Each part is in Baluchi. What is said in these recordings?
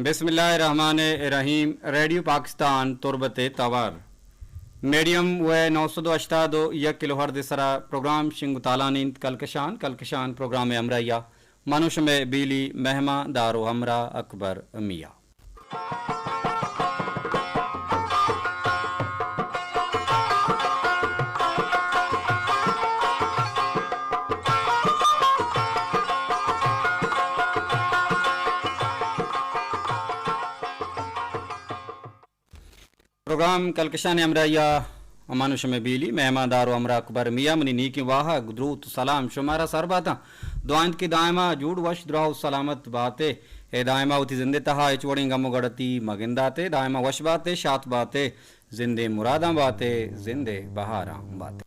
بسم اللہ الرحمن الرحیم۔ ریڈیو پاکستان تربت توار میڈیم ویو نو سد و ہشتاد و یک کلو ہرتز سرا پروگرام شنگ و تالان انت۔ کلکشان، کلکشان پروگرام ہمراہیا من و شمے بیلی مہمان دار و ہمراہ اکبر میاں۔ پروگرام کلکشان ہمراہیا من و شمے بیلی مہمان دار و ہمراہ اکبر میاں۔ منی نیکیں واہگ، دروت و سلام شمارا سر باتاں۔ دعا انت کہ دائما جوڑ وش دراہ و سلامت باتے۔ اے دائما وتی زندے تہا ہچ وڑیں غم و گڑتی مگنداتے۔ دائما وش باتے، شات باتے، زندے مراداں باتے، زندے بہاراں باتے۔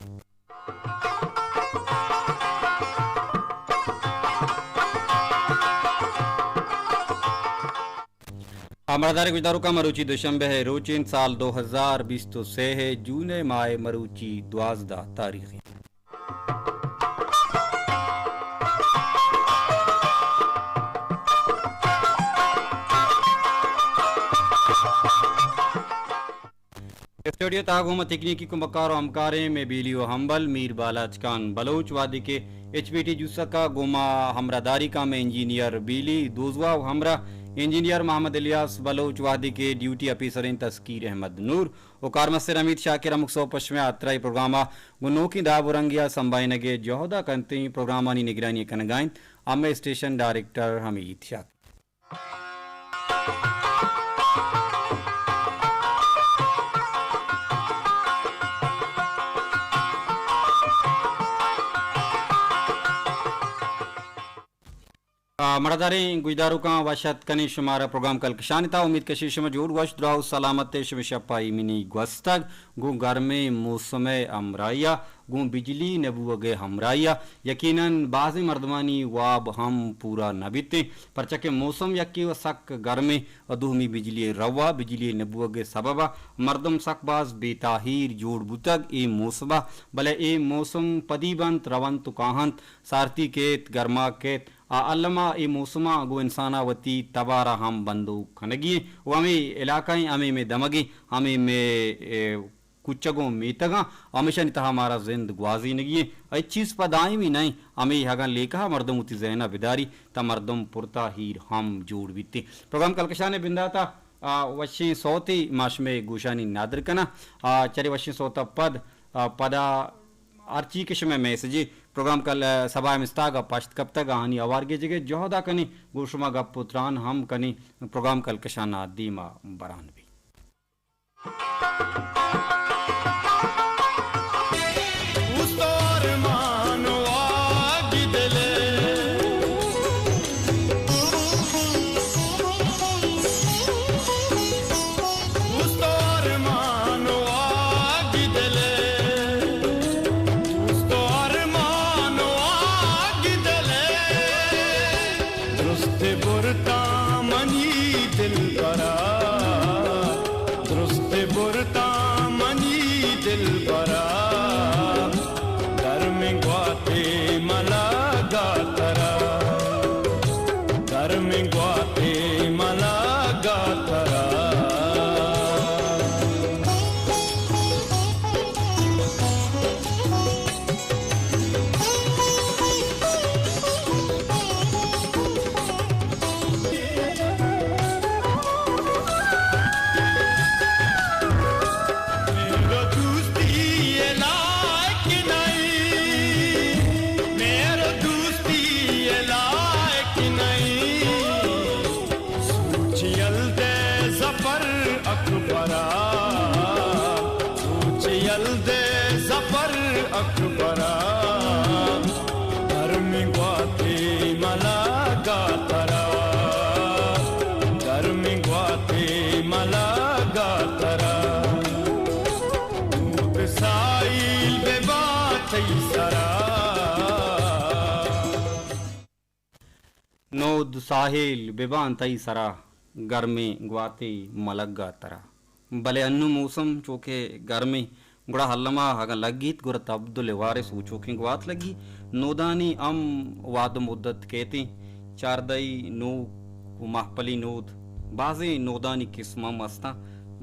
ہمراہداریں گوشداروکاں، مروچی دوشنبہ ءِ روچ انت، سال دو ہزار بیست و سے ءِ جون ءِ ماہ ءِ مروچی دوازدہ تاریخ انت۔ اسٹوڈیو تہا گوں ما تکنیکی کمکار و ہمکاریں مئے بیلی و ہمبل میر بالاچ خان بلوچ، وہدے کہ ایچ پی ٹی جوسک ءَ گوں ما ہمراہداری کاں مئے انجینئر بیلی دوزواہ و ہمراہ انجینئر محمد الیاس بلوچ، وہدے کہ ڈیوٹی آفیسر انت تسکیر احمد نور و کارمستر حمید شاکر ہمک سہب پہ شمئے ہاترا اے پروگرام ءَ گوں نوکیں داب و رنگے ءَ سمبھائینگ ءِ جہد ءَ کنت ایں۔ پروگرامانی نگرانی ءَ کنگ ءَ انت ہمے اسٹیشن ڈائریکٹر حمید شاکر۔ آ، مڑاداریں گوشداروکاں، وش اتک کنیں شمارا پروگرام کلکشان ءِ تہا۔ امید کشیں شما جوڑ وش دراہ و سلامت ئے۔ شمئے شپ ءَ ایمنی گوستگ گوں گرمیں موسم ءِ ہمراہی ءَ، گوں بجلی نہ بوگ ءِ ہمراہی ءَ۔ یقیناً بازیں مردمانی واب ہم پورا نہ بیتیں، پرچا کہ موسم یکے و سک گرمیں و دومی بجلی ءِ روا، بجلی ءِ نہ بوگ ءِ سبب ءَ مردم سک باز بے تاہیر جوڑ بوتگ اے موسم ءَ۔ بلے اے موسم پدی بنت، رونت و کاہنت، سارتی کیت، گرماگ کیت، آ الما اے موسم ءَ گوں انسان ءَ وتی تبار ءَ ہم بندوک کنگی ایں و ہمے علاقہ ایں، ہمے مئے دمگ ایں، ہمے مئے، اے، کوچگ و میتگاں، ہمیشانی تہا مارا زند گوازینگی ایں۔ ہچ چیز پہ دائمی نہ ایں، ہمے اگاں لیکہ ءَ مردم وتی ذہن ءَ بداری، تہ مردم پرتاہیر ہم جوڑ بیت ایں۔ پروگرام کلکشان ءِ بندات ءَ، آ، وشیں سوتے ما شمئے گوشانی ندر کناں۔ آ، چرے وشیں سوت ءَ پد، آ، پدا ہرچی کہ شمئے میسجے پروگرام کل، آ، سبا ءِ مستاگ ءَ پشت کپتگ، آہانی ہوار گیجگ ءِ جہد ءَ کنیں، گوں شما گپ و تران ہم کنیں، پروگرام کلکشان ءَ دیم ءَ بران بی۔ درست برتاں منی دلبرا، درست برتاں منی دلبرا، گرمیں گواتے ملگا ترا، گرمیں گواتے ملگا ترا۔ میرا دوستی ءِ لائق نئیں، میرا دوستی ءِ لائق نئیں۔ سوچ یل دے ظفر اکبرا، سوچ یل دے ظفر اکبرا، گرمیں گواتے ملگا ترا، گرمیں گواتے ملگا ترا۔ نود ساحل بباں تئی سرا۔ نود ساحل بباں تئی سرا، گرمیں گواتے ملگا ترا۔ بلے انوں موسم چو کہ گرمیں، گڑا الما اگاں لگیت، گڑا تبدل ءِ وارث و چوکیں گوات لگی۔ نودانی ہم وہد و مدت کیتیں۔ چاردہی نوک و مہپلی نود بازیں نودانی قسم ہم استاں،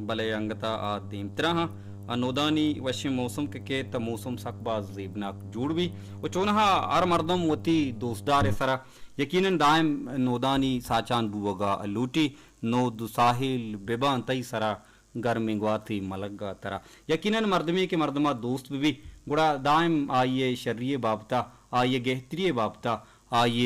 بلے انگتا آ دیمترا ہاں۔ آ نودانی وشیں موسم کہ کیت، موسم سک باز زیبناک جوڑ بی۔ و چونہا ہر مردم وتی دوستدار سرا یقیناً دائم نودانی ساچان بوگا لوٹی۔ نود ساحل بباں تئی سرا، گرمیں گواتے ملگا ترا۔ یقیناً مردمے کہ مردما دوست ببی، گڑا دائم آئی شری بابتا، آئی گہتری بابتا، آئی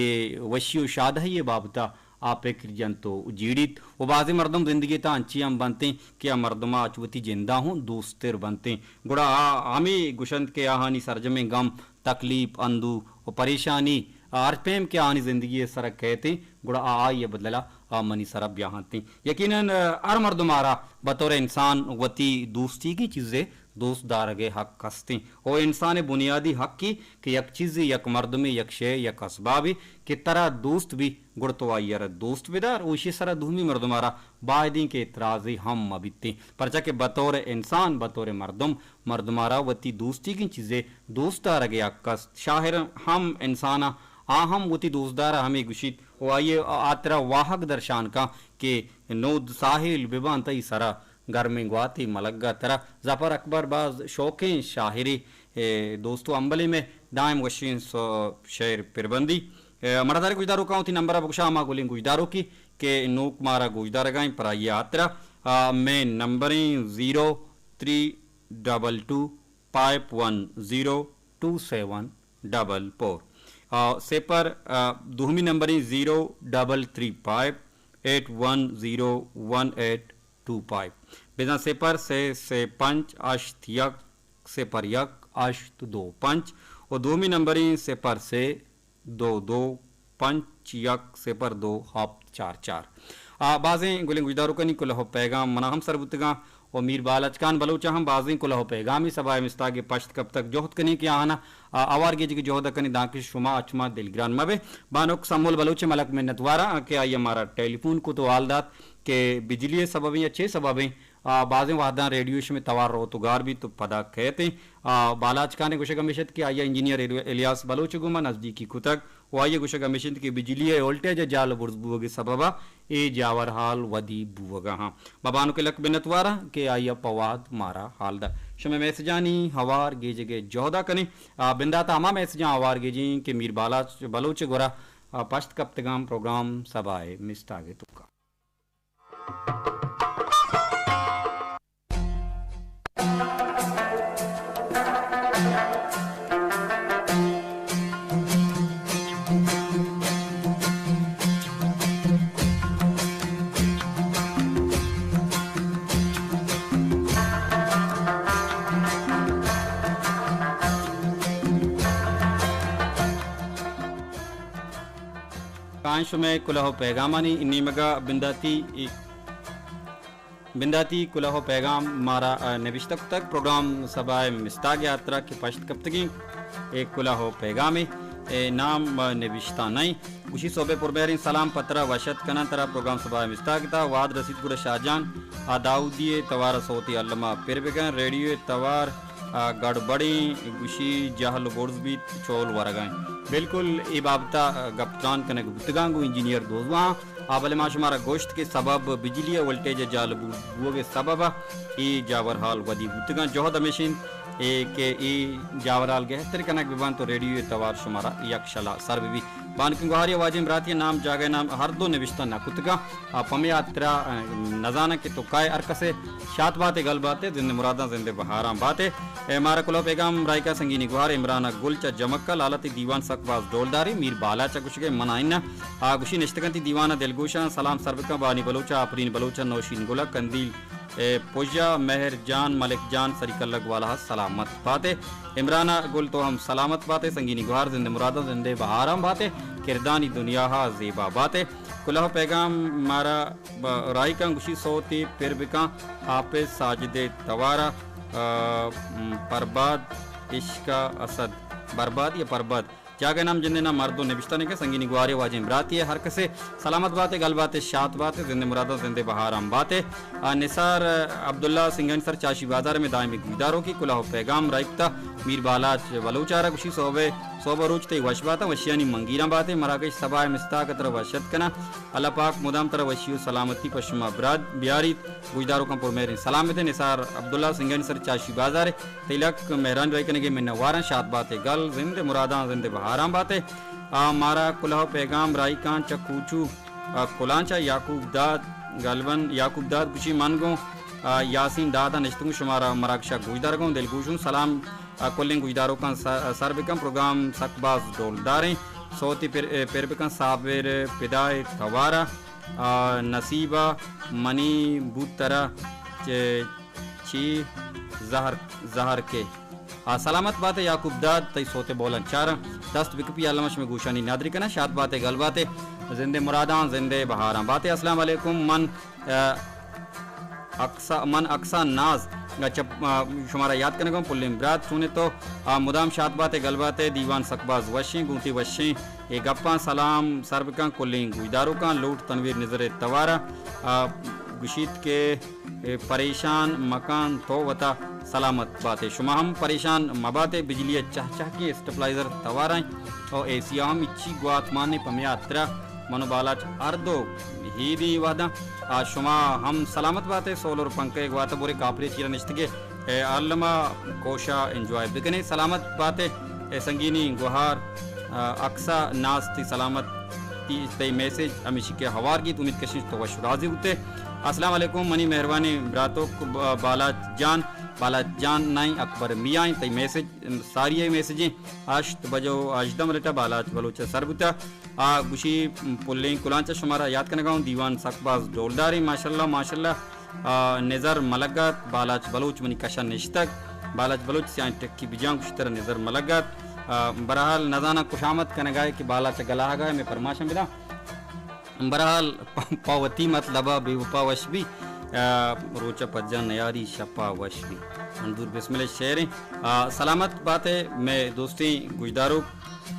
وشی و شادہی بابتا آ پکر جنت و جیڑیت۔ و بازیں مردم زندگی تا انچی ہم بنتیں کہ آ مردما اچ وتی جندا ہوں دوستر بنتیں۔ گڑا آ ہمے گشنت کہ آہانی سرجمیں گم، تکلیف، اندوہ و پریشانی ہر پیم کہ آہانی زندگی سرا کیتیں، گڑا آ آئی بدلا آ منی سرا بیاہنتیں۔ یقیناً ہر مردم آرا بطور انسان وتی دوستیگیں چیزے دوست دارگ ء حق است انت۔ او انسان ء بنیادی حقے کہ یک چیزے، یک مردمے، یک شے، یک اسبابے کہ ترا دوست بی، گڑ تو آئی ء را دوست بدار، او ایشی سرا دومی مردم ء را باید انت کہ اعتراضے ہم مہ بیتیں، پرچا کہ بطور انسان، بطور مردم، مردم ء را وتی دوستیگیں چیزے دوست دارگ ء حق است۔ شاعر ہم انسان ء، آ ہم وتی دوستدار ء ہمے گوشیت، و آئی ء آترا واہگ درشان کن کہ نود ساحل بباں تئی سرا، گرمیں گواتے ملگا ترا۔ ظفر اکبر باز شوقیں شاعرے، اے، دوستو امبلے میں دائم وشیں سو-، شعر پربندی۔ اے، مڑدار گوشداروکاں وتی نمبر ء بگشاں، ہما گلیں گوشداروکی کہ نوک مارا گوشدارگائیں پرائی آترا، آ، میں نمبریں zero three double two five one zero two seven double four. آ، سپر، آ، دومی نمبریں zero double three five eight one zero one eight two five. بزاں سپر سے سے پنچ اشت یک سپر یک اشت دو پنچ و دومی نمبریں سپر سے دو دو پنچ یک سپر دو ہپت چار چار۔ آ، بازیں گلیں گوشداروکانی کلہ و پیغام منا ہم سر بوتگاں و میر بالاچ خان بلوچ ء ہم بازیں کلہ و پیغامی سبا ء مستاگے پشت کپتگ۔ جہد کنیں کہ آہانا، آ، آوار گیجگ ء جہد ء کنیں، دانکہ شما اچ ما دلگران مہ بے۔ بانک سمول بلوچ ء ملک منتواراں کہ آئی ء مارا ٹیلی فون کت و حال دات کہ بجلی ء سببیں یا چے سببیں آ، بازیں وہداں ریڈیو شمے توار روت و گار بیت و پدا کیت ایں۔ آ، بالاچ خان ء گوشگ ہمیش ات کہ آئی ء انجینئر الی-، الیاس بلوچ ء گوما نزدیکی کتگ و آئی ء گوشگ ہمیش انت کہ بجلی ء وولٹیج ء جال برز بوگ ء سبب ء اے جاور حال ودی بوگ ء ہاں۔ ما بانک ء لک منتوار آں کہ آئی ء پہ وہد مارا حال دات۔ شمے میسجانی ہوار گیجگ ء جہد ء کنیں۔ آ، بندات ء ہما میسجاں ہوار گیجیں کہ میر بالاچ بلوچ ء گورا، آ، پشت کپتگاں پروگرام سبا ء مستاگ ء توکا۔ کائیں شمئے کلہ و پیغامانی نیمگا بنداتی، بنداتی کلہ و پیغام مارا، آ، نبشتہ کتگ۔ پروگرام سبا ء مستاگ ء ہاترا کہ پشت کپتگیں اے کلہ و پیغامے، اے نام، آ، نبشتہ نئیں۔ گوشی صحب پرمہریں سلام پہ ترا وش ات کناں، ترا پروگرام سبا ء مستاگ تا واد رسیت گڑا شاہ جان آ داؤدی ء توار ء سوتے الما پر بکن، ریڈیو ء توار آ، گڑبڑیں گوشی جہل برز بیت، چول ورگائیں۔ بالکل اے بابتا، آ، گپ تران کنگ بوتگاں گوں انجینئر دوزواں۔ آ، بلے ما شمارا گوشت کہ سبب بجلی ء ولٹیج ء جال بو-، بوگ ء سبب ء اے جاور حال ودی بوتگاں۔ جہد ہمیش انت اے کہ اے جاور حال گہتر کنگ بہ بنت تو ریڈیو ء توار شمارا یک شلا سر بہ بیت۔ بانکیں گوہاری ء واجہیں براتی ء نام جاگہ ء نام ہر دو نبشتہ نہ کتگاں۔ آ، پمے ہاترا، آ، نزاناں کہ تو کائے، ہر کسے شات باتے، گل باتے، زند مراداں زند بہاراں باتے۔ اے مارا کلو پیغام رائکا سنگینی گوہار عمران گل چا جمکا لالا تی دیوان سک باز ڈولداری میر بالا چا گوشگے منا اناں۔ آ، گوشی نشتگاں تی دیوان دلگوشاں سلام سر بکاں بانی بلوچا آپرین بلوچا نوشین گلا کندیل اے پژا مہر جان ملک جان سری کلگ والا سلامت باتے۔ عمران گل تو ہم سلامت باتے، سنگینی گوہار زند مراداں زندے بہاراں باتے، کردانی دنیا ہا زیبا باتے۔ کلہ پیغام مارا ب-، رائیکاں گوشی سوتے پر بکاں حافظ ساجد توارا، آ، م، پرباد عشق اسد برباد یا پرباد۔ جاگہ نام جندے نام مرد و نبشتہ نے کہ سنگینی گوارے واجیں براتی ہے، ہر کسے سلامت باتے، گل باتے، شات باتے، زندے مراداں زندے بہاراں باتے۔ آ، نثار عبداللہ سنگانی سر چاشی بازار میں دائمی گوشداروں کی کلہ و پیغام رائکتا میر بالاچ بلوچ آرا گوشی صحبے، صحبہ روچ تئی وش باتا، وشیانی منگیراں باتے، مراگش سبا مستاک تر وشت کنا، اللہ پاک مدام تر وشی و سلامتی پشما براد بیاریت۔ گوشداروکاں پر مہریں سلام بدے۔ نثار عبداللہ سنگانی سر چاشی بازار، تئی لک مہران رائی کنگے منواراں، شات باتے گل، زند مراداں زند بہاراں باتے۔ آ، مارا کلہ و پیغام رائی کان چہ کوچو، آ، کلانچا یعقوب داد، غالباً یعقوب داد گوشی من گوں، آ، یاسین دادا نشتگوں شمارا مراگشا گوشدارگوں دلگوشوں سلام۔ آ، کلیں گوشداروکاں س-، سر بکن پروگرام سک باز ڈولداریں۔ صوتی پر، پر بکن صابر پدائے توارا۔ آ، نصیبا منی بوت ترا چے، چی زہر، زہر کے۔ آ، سلامت باتے یعقوب داد، تئی صوت بولن چاراں۔ دست بکپی علامہ شمے گوشانی نادری کنا، شاد باتے، گل باتے، زندے مراداں، زندے بہاراں باتے۔ السلام علیکم، من، آ، اقصا، من اقصا ناز، آ، چپ، آ، شمارا یاد کنگا، پلیں برات، چونے تو، آ، مدام شاد باتے، گل باتے، دیوان سک باز وشیں، گوں تئی وشیں اے گپاں سلام سر بکن کلیں گوشداروکاں، لوٹ تنویر نظر توارا، آ، گوشیت کہ، اے، پریشان مکن تو وتا سلامت باتے، شما ہم پریشان مباتے، بجلی چہ چہ کی اسٹیپلائزر توارائیں او اے سی ہم اچی گوات مانے پمیا اترا منو بالاچ ہر دو ہیدی وہداں، آ، شما ہم سلامت باتے، سولر پنکھے گوات بورے کاپرے چیرا نشتگے۔ اے عالما کوشا انجوائے بکنے۔ سلامت باتے، اے سنگینی گوہار، آ، اکسا ناز تئی سلامت، تئی، تئی میسج ہمیشی کہ ہوار گیت، امید کشنش تو وش راضی بوتے۔ السلام علیکم، منی مہربانی براتوک ب-، بالاچ جان، بالاچ جان نائیں اکبر میاں، تئی میسج، ساری میسجیں ہشت بجو ہژدہ منٹ بالاچ بلوچ سر بوتا۔ آ گوشی پلیں کلانچ شمارا یاد کنگا ہوں، دیوان سک باز ڈولداریں، ماشاءاللہ، ماشاءاللہ۔ آ، نظر ملگت، بالاچ بلوچ منی کشا نشتگ، بالاچ بلوچ سیاہیں ٹکی بجان گوشتر نظر ملگت۔ آ، برحال نزاناں کشامت کنگائے کہ بالاچ گلاہگائے میں پرماشن بداں۔ برحال پ-، پا وتی مطلبا بے وپا وش بی، آ، روچ پجان نیاری شپا وش بی۔ منظور بسمل شعریں۔ آ، سلامت باتے میں دوستیں گوشداروک۔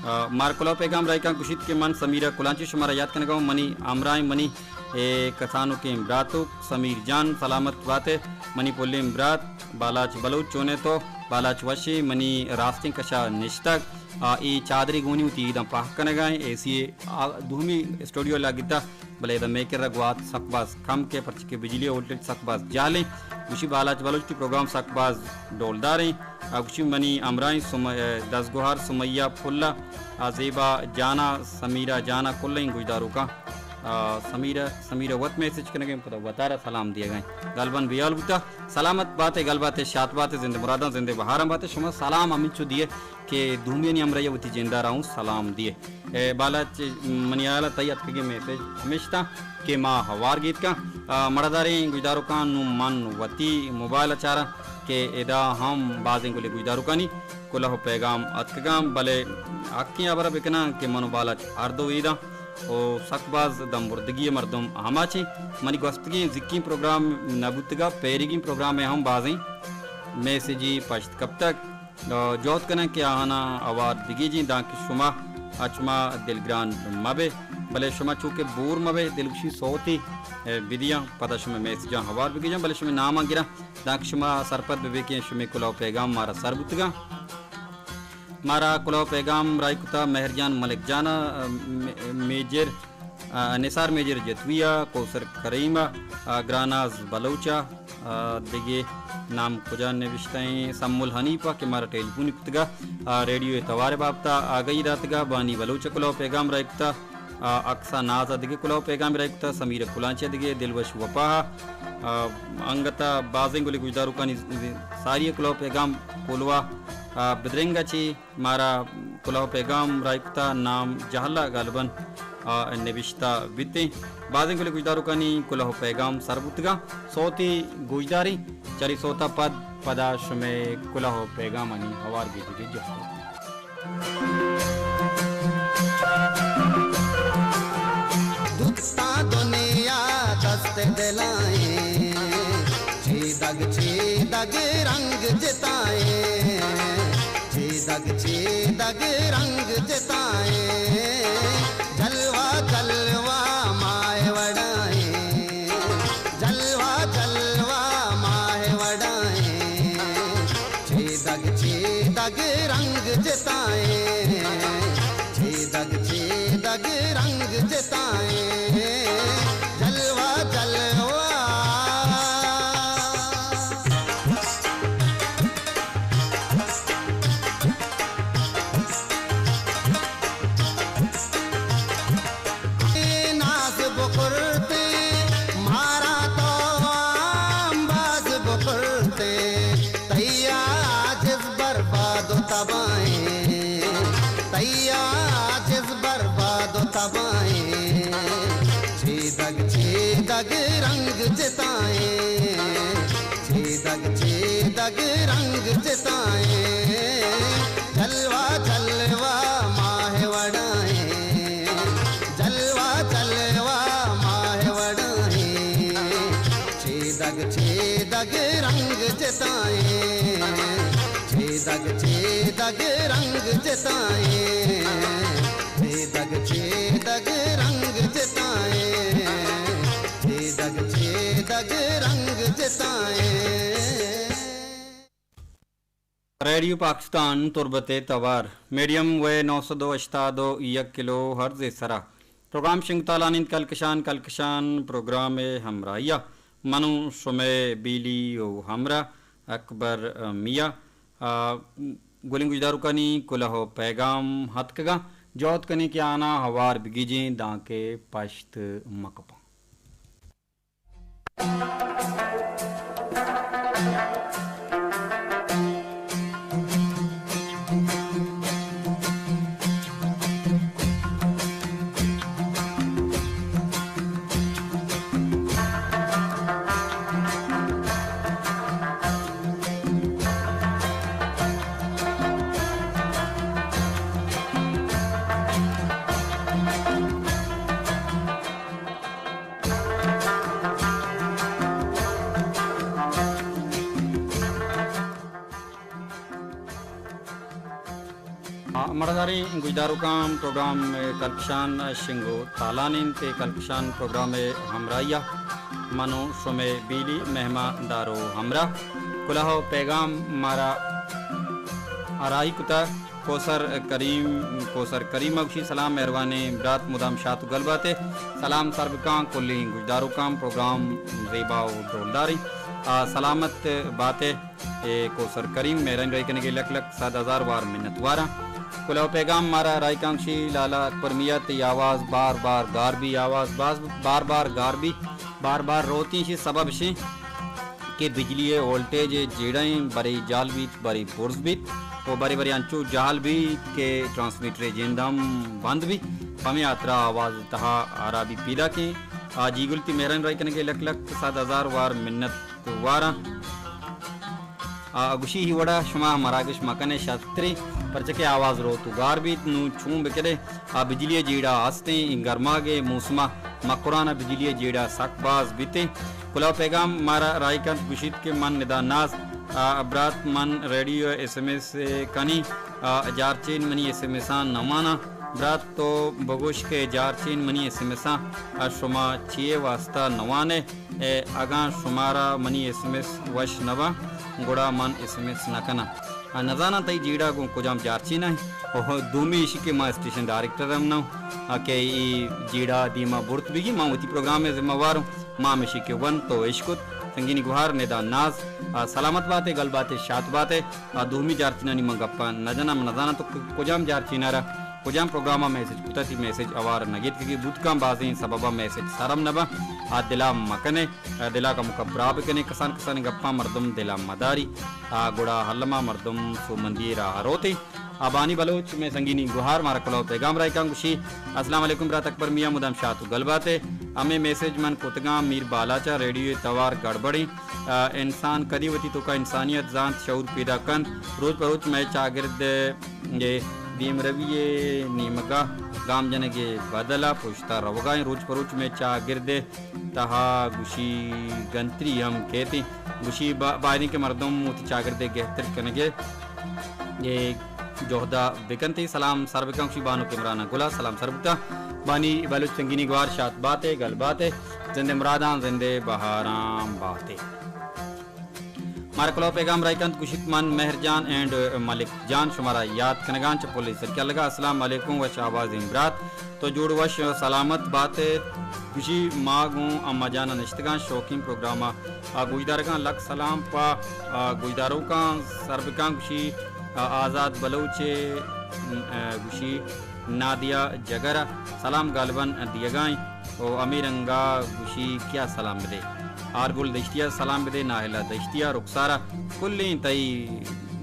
آ، مار کلو پیغام رائکاں گوشیت کہ من سمیرہ کلانچی شمارا یاد کنگا ہوں، منی ہمراہیں منی اے کسانوکیں براتوک سمیر جان سلامت باتے، منی پلیں برات بالاچ بلوچ چونے تو، بالاچ وشے منی راستیں کشا نشتگ، آ، اے چادرے گونی وتی ایداں پاک کنگا ایں، اے سی اے، آ، دومی اسٹوڈیو لگتا، بلے ادا میکر گوات سک باز کم کے، پرچہ کہ بجلی وولٹیج سک باز جہلیں، گوشی بالاچ بلوچ تی پروگرام سک باز ڈولداریں۔ آ گوشی منی ہمراہیں سم-، دزگوہار سمیہ پھلا، آ زیبا جانا، سمیرہ جانا، کلیں گوشداروکاں، آ، سمیرہ، سمیرہ وت میسج کنگیں، پدا وتارا سلام دیگائیں۔ گالبن بیال بوتا، سلامت باتے، گل باتے، شات باتے، زند مراداں، زند بہاراں باتے۔ شما سلام ہمینچو دیے کہ دومیانی ہمراہی وتی جندارا ہوں سلام دیے۔ اے بالاچ، منی حیال ء تئی اتکگیں میسج ہمیشتاں کہ ما ہوار گیتکاں۔ آ، مڑاداریں گوشداروکاں نوں من وتی موبائل ء چاراں کہ ادا ہم بازیں گلیں گوشداروکانی کلہ و پیغام اتکگاں، بلے حقیں ہبر ء بکناں کہ من و بالاچ ہر دو ایداں و سک باز دمبردگی ء مردم ہماچیں۔ منی گوستگیں زکیں پروگرام نہ بوتگا، پیریگیں پروگرام ء ہم بازیں میسجی پشت کپتگ۔ جہد کناں کہ آہاناں ہوار بگیجیں، دانکہ شما اچما دلگران مبے، بلے شما چونکہ بور مبے، دلگوشی صوتی بدیاں، پدا شما میسجاں ہوار بگیجاں، بلے شما ناماں گراں، دانکہ شما سرپد ببے کہ شما کلو پیغام مارا سر بوتگاں۔ مارا کلو پیغام رائی کتا مہر جان ملک جان ء، م-، میجر، آ، نثار میجر جتوی ء، کوثر کریم ء، آ، گراناز بلوچ ء، آ، دگہ نام کجا نوشتہ ایں، سمل حنیف ء کہ مارا ٹیلیفون کتگ ء، آ، ریڈیو ء توار ء بابت ء آگہی داتگ ء، بانی بلوچ ء کلو پیغام رائی کتا، آ، اکسا ناز ء دگہ کلو پیغام رائی کتا، سمیر کلانچ ء دگہ دلوش وپا ء، آ، انگت ء بازیں گلیں گوشداروکانی ساری ء کلو پیغام کولوا، آ، بدرنگ ء چی مارا کلہ و پیغام رائی کتا نام جہلا غالباً، آ، نبشتہ بیتیں۔ بازیں گلیں گوشداروکانی کلہ و پیغام سر بوتگاں۔ صوتی گوشداریں، چری صوتا پد پدا شمے کلہ و پیغامانی ہوار گیجگے جہد۔ دوستا دنیا دست دلائیں، چیدگ چیدگ رنگ جتائیں، چیدگ چیدگ دگ رنگ جتائیں، جلوہ جلوہ ماہ وڑائیں، جلوہ جلوہ ماہ وڑائیں۔ چیدگ چیدگ رنگ جتائیں، چیدگ چیدگ رنگ جتائیں، جلوہ جلوہ۔ ناز بکرتے مارا تو آمباز بکرتے، تئی عاجز برباد و تباہیں، تئی عاجز برباد و تباہیں۔ چیدگ چیدگ رنگ جتائیں، چیدگ چیدگ رنگ جتائیں، جلوہ جلوہ ماہ وڑائیں، جلوہ جلوہ ماہ وڑائیں۔ چیدگ چیدگ رنگ جتائیں، چیدگ چیدگ رنگ جتائیں، چیدگ چیدگ رنگ جتائیں، چیدگ چیدگ رنگ جتائیں۔ ریڈیو پاکستان تربت ءِ توار، میڈیم ویو نو سد و ہشتاد و یک کلو ہرٹز ءِ سرا پروگرام شنگ تالان انت۔ کلکشان، کلکشان پروگرام ءِ ہمراہی ءَ من و شمئے بیلی و ہمراہ اکبر میاں۔ آ، گلیں گوشداروکانی کلہ و پیغام اتکگاں، جہد کنیں کہ آناں ہوار بگیجیں دانکہ پشت مکپاں۔ مڑداریں گوشداروکاں، پروگرام کلکشان شنگ و تالان انت۔ کلکشان پروگرام ءِ ہمراہی ءَ من و شمئے بیلی مہمان دار و ہمراہ۔ کلہ و پیغام مارا آرائی کتہ۔ کوثر کریم، کوثر کریم ءَ گوشی، سلام مہروانیں برات، مدام شات و گل بات ئے۔ سلام سر بکاں کلیں گوشداروکاں، پروگرام زیبا و ڈولداریں۔ آ، سلامت بات ئے۔ اے کوثر کریم، مہرانی راہی کنگ ءِ لک لک صد ہزار وار منت واراں۔ کلہ و پیغام مارا راہی کاں گوشی، لالا اکبر میاں تئی آواز بار بار گار بی، آواز باز بار بار گار بی، بار بار روتیں، شی سبب شیں کہ بجلی ءِ وولٹیج ءِ جیڑہ ایں، برے جہل بیت، برے برز بیت و برے برے انچو جہل بیت کہ ٹرانسمیٹر ءِ جند ہم بند بیت، پمے ہاترا آواز تہا ہرابی پیداک ایں۔ آ، جی گل تئی مہرانی راہی کنگ ءِ لک لک صد ہزار وار منت واراں۔ آ، گوشی، ہی وڑا شما مراگش مکنے شتریں، پرچہ کہ آواز روت و گار بیت۔ نوں چون بکنے، آ، بجلی ءِ جیڑہ ہستیں، اے گرماگ ءِ موسما مکران ءَ بجلی ءِ جیڑہ سک باز بیتیں۔ کلہ و پیغام مارا راہی کنت، گوشیت کہ من ندا ناز، آ، برات من ریڈیو ءَ ایس ایم ایس کنی، آ، جارچین منی ایس ایم ایساں نواناں۔ برات تو بگوش کہ جارچین منی ایس ایم ایساں، آ، شما چیئے واسطہ نوانے؟ اے، اگاں شمارا منی ایس ایم ایس وش نہ باں، گڑا من ایس ایم ایس نہ کناں۔ آ، نزاناں تئی جیڑہ گوں کجام جارچین ءَ ایں۔ او دومی ایشی کہ ما اسٹیشن ڈائریکٹر ہم نہ اوں، آ، کہ اے جیڑہ دیما برت بگی، ما وتی پروگرام ءِ ذمہ وار اوں۔ ما ہمیشی کہ ونت و اشکت، سنگینی گوہار، ندا ناز، آ، سلامت بات ئے، گل بات ئے، شات بات ئے۔ آ، دومی جارچینانی من گپاں نہ جناں، من نزاناں تو ک-، کجام جارچین ءَ را کجام پروگرام ءَ میسج کتہ، تئی میسج اوار نہ گیتکگی، بوت کن بازیں سبب ءَ میسج سر ہم نہ باں۔ آ، دل ءَ مکنے، آ، دل ءَ کموکا برا بکنے، کسان کسانیں گپاں مردم دل ءَ مداری، آ، گڑا الما مردم سوبمندی ءِ راہ ءَ روت ایں۔ آ، بانی بلوچ، مئے سنگینی گوہار، مارا کلہ و پیغام راہی کاں، گوشی، السلام علیکم برات اکبر میاں، مدام شات و گل بات ئے۔ ہمے میسج من کتگاں میر بالاچ ءَ، ریڈیو ءِ توار گڑبڑیں۔ آ، انسان کدی وتی توکا انسانیت زانت، شعور پیدا کنت، روچ پہ روچ مئے چاگرد ءِ دیمروی ءِ نیمگا گام جنگ ءِ بدل ءَ پشتا روگا ایں۔ روچ پہ روچ مئے چاگرد ءِ تہا گوشی گنتری ہم کیت ایں۔ گوشی با-، بائدیں کہ مردم وتی چاگرد ءِ گہتر کنگ ءِ، اے، جہدا بکنتے۔ سلام سر بکن گوشی بانک عمرانہ گلا، سلام سر بوتا۔ بانی بلوچ سنگینی گوار شات باتے، گل باتے، زندے مراداں زندے بہاراں باتے۔ مارا کلوہ پیغام راہی کنت گوشیت، من مہر جان اینڈ ملک جان شمارا یات کنگاں چہ پولیس سرکل لگا۔ السلام علیکم وش آوازیں برات، تو جوڑ وش سلامت باتے۔ گوشی ما گوں اما جان نشتگاں شوقین پروگرام آ گوشدارگاں۔ لک سلام پہ آ، گوشداروکاں سر بکاں گوشی، آ، آزاد بلوچ ء، آ، گوشی نادیہ جگر ء سلام گالبن دیگائیں۔ او ہمے رنگا گوشی کیا سلام بدے، آرگل دشتیا سلام بدے، ناہلا دشتیا، رخسارا، کلیں تئی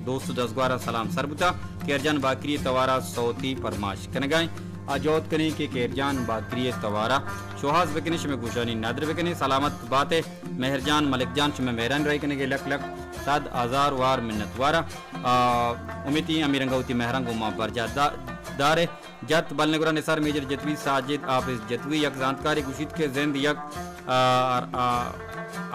دوست و دزگوارا سلام سر بوتا۔ کیرجان باکری توارا صوتی پرماش کنگائیں۔ آ جہد کنیں کہ کیرجان باکری توارا شوہاز بکنے، شمے گوشانی ندر بکنے۔ سلامت باتے مہر جان، ملک جان، شمے مہران راہی کنگے لک لک صد ہزار وار منت وارا۔ آ، امیتی ہمے رنگا وتی مہران گوں ما برجا دا-، دارے۔ جت بلنے گڑا نثار میجر جتوی، ساجد حافظ جتوی، یک زانتکارے گوشیت کہ زند یک، آ، ار-، آ،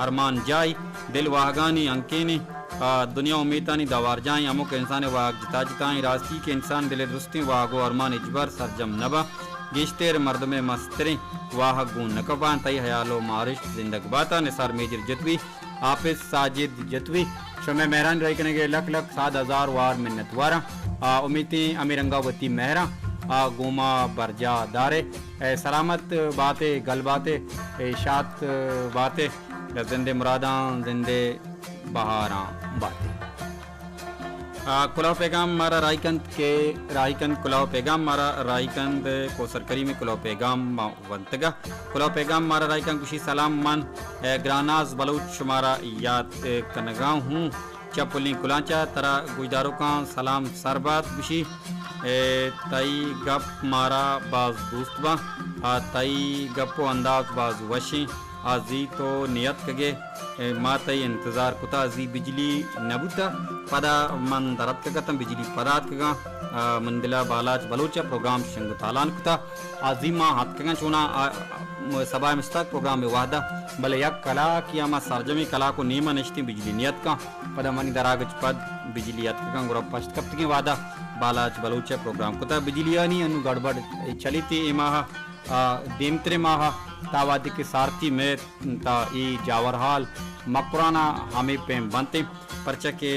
ارمان جائی، دل واہگانی انکینے، آ، دنیا امیتانی دوار جائی، ہمک انسان واہگ جتا جتائیں، راستی کہ انسان دل درستیں واہگ و ارمان ہچبر سرجم نبا، گیشتر مردم مستریں واہگ گون نکپان، تئی حیال و مارشت زندگ باتا۔ نثار میجر جتوی، حافظ ساجد جتوی، شمئے مہرانی راہی کنگے لک لک صد ہزار وار منت واراں۔ آ، امیتیں ہمے رنگا وتی مہراں آ گوما برجا دارے۔ اے سلامت باتے، گل باتے، اے شات باتے، زندے مراداں، زندے بہاراں باتے۔ آ، کلوہ پیغام مارا راہی کنت کہ راہی کنت، کلوہ پیغام مارا راہی کنت، کوثر کریم کلوہ پیغام ما ونتگا۔ کلوہ پیغام مارا راہی کنت گوشی، سلام من، اے، گراناز بلوچ شمارا یات، اے، کنگا ہوں۔ چہ پلیں کلانچا ترا گوشداروکاں سلام سر بات گوشی، اے، تئی گپ مارا باز دوست باں، آ، تئی گپ و انداز باز وشیں۔ آ زی تو نیتکگے، اے، ما تئی انتظار کتا، زی بجلی نہ بوتا، پدا من در اتکگ اتاں، بجلی پدا اتکگاں، آ، من دلا بالاچ بلوچ ء پروگرام شنگ و تالان کتا، آ زی ما اتکگاں چوناں، آ، آ، سبا مستاک پروگرام بے وحدہ، بلے یک کلاک یا ما سرجمی کلاک و نیمہ نشتیں بجلی نیتکاں، پدا منی دراگچ پد بجلی اتکگاں، گڑا پشت کپتگیں وحدہ بالاچ بلوچ ء پروگرام کتا، بجلیانی انو گڑبڑ چلیتے اے ماہ۔ آ، دیمتریں ماہ ء تا وہدے کہ سارتی مئے تا اے جاورحال مکران ء ہمے پیم بنت انت، پرچا کہ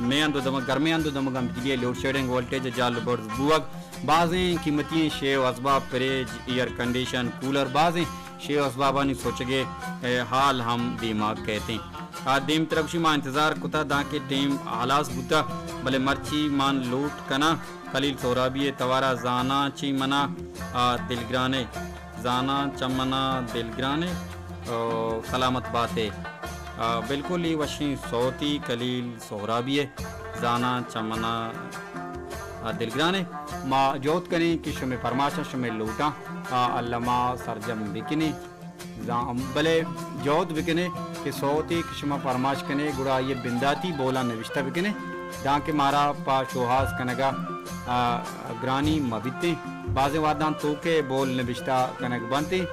مئے ہند و دمگ، گرمیں ہند و دمگاں بجلی ء لوڈ شیڈنگ، وولٹیج ء جال و برز بوگ، بازیں قیمتی ایں شے و اسباب، فریج، ایئر کنڈیشن، کولر، بازیں شے و اسبابانی سوچگ ء حال ہم دیما کئیت انت۔ آ دیمترا گوشی، ما انتظار کتا دانکہ ٹیم ہلاس بوتا، بلے مرچی مان لوٹ کناں۔ خلیل سہرابی ء توارا زاناں چی منا، آ، دلگرانے، زاناں چہ منا دلگرانے، او، سلامت باتے۔ آ، بالکل اے وشیں سوتی خلیل سہرابی ء، زاناں چہ منا، آ، دلگرانے۔ ما جہد کنیں کہ شمے پرماشاں، شمے لوٹاں، آ، الما سرجم بکنیں۔ زان-، بلے جہد بکنے کہ سوتے کہ شما پرماش کنے، گڑا آئی ء بنداتی بولاں نبشتہ بکنے، دانکہ مارا پہ شوہاز کنگا، آ، گرانی مہ بیتیں۔ بازیں وہداں توکے بول نبشتہ کنگ بنتیں،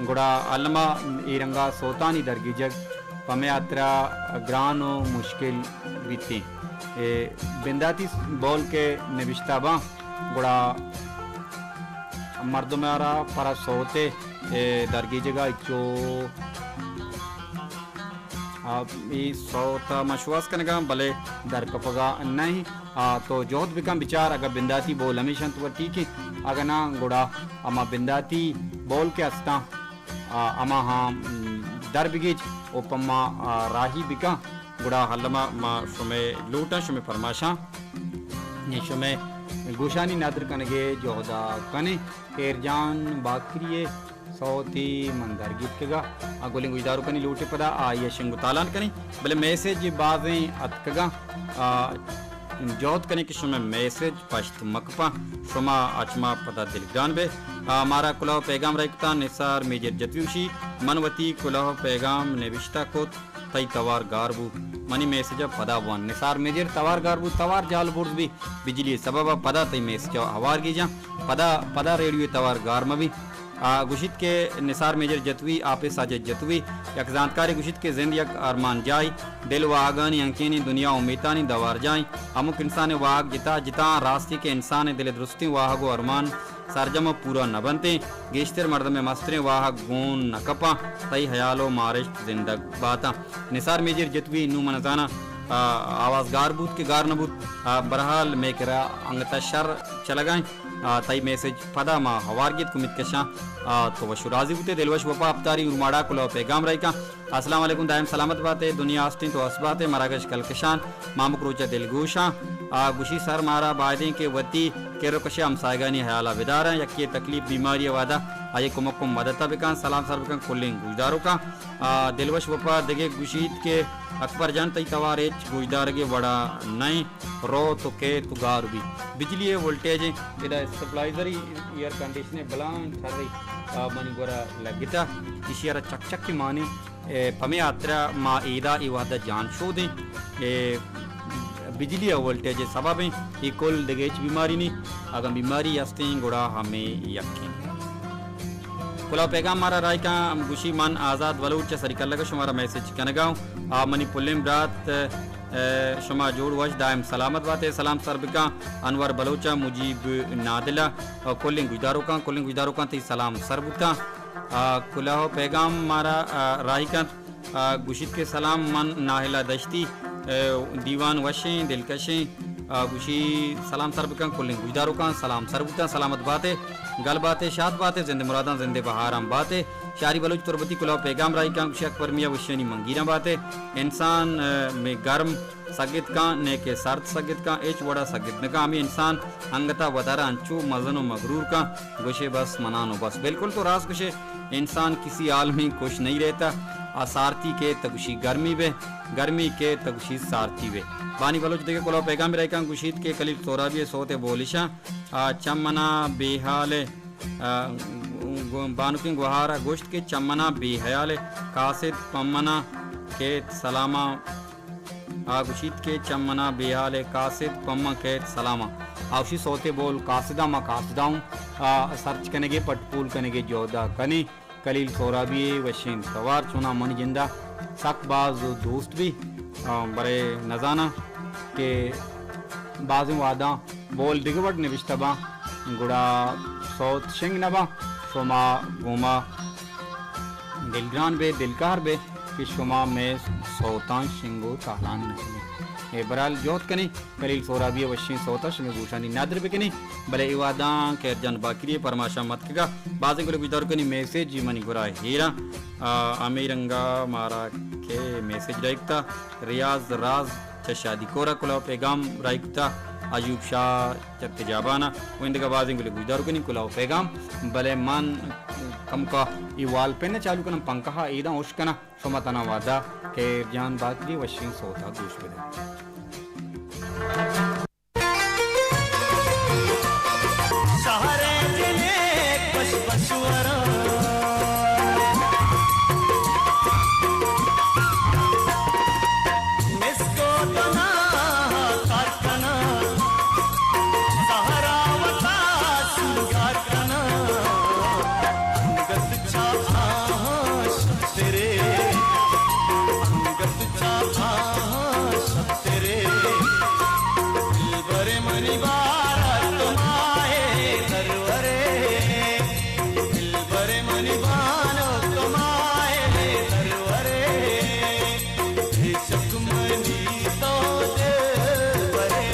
گڑا الما اے رنگا سوتانی درگیجگ پہ مئے ہاترا گران و مشکل بیتیں۔ اے بنداتی بول کہ نبشتہ باں، گڑا مردم ء را پر سوت ء درگیجگ ء چو، آ، اے سوت ء من شوہاز کنگاں، بلے در کپگ ء نہ انت۔ آ، تو جہد بکن بچار، اگاں بنداتی بول ہمیش انت و ٹھیک انت، اگاں نہ گڑا ہما بنداتی بول کہ استاں، آ، ہما ہاں، م، در بگیج و پما، آ، راہی بکن۔ گڑا الما ما شمئے لوٹاں، شمئے پرماشاں، نی شمئے گوشانی ندر کنگے جہدا کنیں۔ کیرجان باکری ء سوتی من درگیتکگا، آ گلیں گوشداروکانی لوٹے پدا آئی ء شنگ و تالان کنیں، بلے میسج بازیں اتکگاں، آ، جہد کنیں کہ شمئے میسج پشت مکپاں، شما اچ ما پدا دلگران بے۔ آ، مارا کلوہ پیغام رکتاں، نثار میجر جتوی گوشی، من وتی کلوہ پیغام نبشتہ کت، تئی توار گار بوت، منی میسج ء پدا بوان۔ نثار میجر توار گار بوت، توار جال برز بی، بجلی سبب ء پدا تئی میسج ء ہوار گیجاں، پدا، پدا ریڈیو توار گار مہ بی۔ آ گوشیت کہ نثار میجر جتوئی، آپے ساجد جتوئی، یک زانتکارے گوشیت کہ زند یک ارمان جاہی، دل واہگانی ہنکینیں دنیا امیتانی دوار جاہی، ہمک انسان واہگ جتا جتاں، راستی کہ انسان دل درستیں واہگ و ارمان سرجم ء پورا نہ بنتیں، گیشتر مردم ء مستریں واہگ گون نہ کپاں، تئی ہیال و مارشت زندگ باتاں۔ نثار میجر جتوئی نوں من زاناں، آ، آواز گار بوت کہ گار نہ بوت، آ، برحال مے کرا انگت ء شر چلگائیں۔ آ، تئی میسج پدا ما ہوار گیت کمیت کشاں۔ آ، تو وش و راضی بوتے، دلوش وپا اپتاری اورماڑا کلو پیغام رائکاں۔ السلام علیکم، دائم سلامت باتے، دنیا ہستیں تو ہست باتے، مراگش کلکشان، مامک روچہ دلگوشاں۔ آ، گوشی سر مارا بایدیں کہ وتی کر و کشے ہمسایگانی حیالا بداراں، یکے تکلیف بیماری وہدا آئی کمک و مدتا بکن، سلام سر بکن کلیں گوشداروکاں۔ آ، دلوش وپا دگہ گوشیت کہ اکبر جان تئی توار ہچ گوشدارگے وڑا نئیں، رو تو کئے تو گار بی۔ بجلی ء وولٹیج ء ادا اسٹیبلائزر ء ایئر کنڈیشن ء بلائیں شرے، آ، منی گورا لگتا۔ ایشی ء را چک چک ء مانی، اے، پمے ہاترا ما ایدا اے وہدا جان شودیں۔ اے، بجلی ء وولٹیج ء سبب ایں، اے کل دگہ ہچ بیماری نی۔ اگاں بیماری ہستیں گڑا ہمے یکیں۔ کلو پیغام مارا رائکاں گوشی من آزاد بلوچ چہ سری کلگ شمارا میسج کنگا ہوں۔ آ منی پلیں برات، اے، شما جوڑ وش دائم سلامت باتے۔ سلام سر بکاں انور بلوچ ء مجیب نادل ء کلیں گوشداروکاں، کلیں گوشداروکاں تئی سلام سر بوتاں۔ آ، کلو پیغام مارا، آ، راہی کنت۔ آ، گوشیت کہ سلام، من ناہلا دشتی، آ، دیوان وشیں، دلکشیں۔ آ، گوشی سلام سر بکن کلیں گوشداروکاں، سلام سر بوتاں، سلامت باتے، گل باتے، شاد باتے، زند مراداں، زند بہاراں باتے۔ شاری بلوچ تربتی کلو پیغام راہی کن، گوشی اکبر میاں وشیانی منگیراں باتے۔ انسان، آ، میں گرم سگت کن، نیکہ سرد سگت کن، ہچ وڑا سگت نہ کن۔ ہمے انسان انگتا وتارا انچو مزن و مغرور کن، گوشے بس منان و بس۔ بالکل تو راست گوشے، انسان کسی حال میں خوش نہیں رہتا۔ آ سارتی کے تگوشی گرمی بے، گرمی کے تگوشی سارتی بے۔ بانی بلوچ دگہ کلو پیغام رائکاں گوشیت کہ کلیل سورابی سوت بولشاں، آ، چمنا بے حال، آ، گو-، بانکیں گوہارا گوشت کہ چمنا بے حیال قاصد پمنا کیت سلاما۔ آ گوشیت کہ چہ منا بے حال ء قاصد پہ من کئیت سلاماں۔ آ گوشی سوتے بول قاصداں ما قاصداں ہوں، آ، سرچ کنگے پٹ پول کنگے جہدا کنیں۔ کلیل سورابی ء وشیں توار چوناں منی جندا سک باز دوست بی، آ، برے نزاناں کہ بازیں وہداں بول دگہ وڑ نبشتہ باں، گڑا سوت شنگ نہ باں۔ شما گوما دلگران بے، دلکار بے کہ شما مئے سوتاں شنگ و تالان نہ کنیں۔ اے برال جہد کنیں، کلیل سورابی ء وشیں سوت ء شمئے گوشانی ندر بکنیں، بلے اے وہداں خیر جان باکری ء پرماشاں متکگا بازیں گلے گوشدار کنیں میسج منی گورا ہیراں۔ آ، ہمے رنگا مارا کہ میسج رائکتا ریاض راز چہ شادی کورا کلو پیغام رائکتا، ایوب شاہ چہ تجابانا و اندگہ بازیں گلے گوشدار کنیں کلو پیغام۔ بلے من کمکا ای وال پین چالو کنم، پنکھا ایداں ہوش کناں، شما تنا وعدہ کہ جان باکری وشیں سوتا گوش بدے۔ سہرے جنے پش پش وراں، مسکو دنا کار کناں، سہرا وتا سنگار کناں، انگت چا آہاں شترے، انگت چا آہاں شترے، دلبر منی بارا تو ماہے درورے، دلبر منی بانو تو ماہے درورے، بے شک منی تو دلبرے۔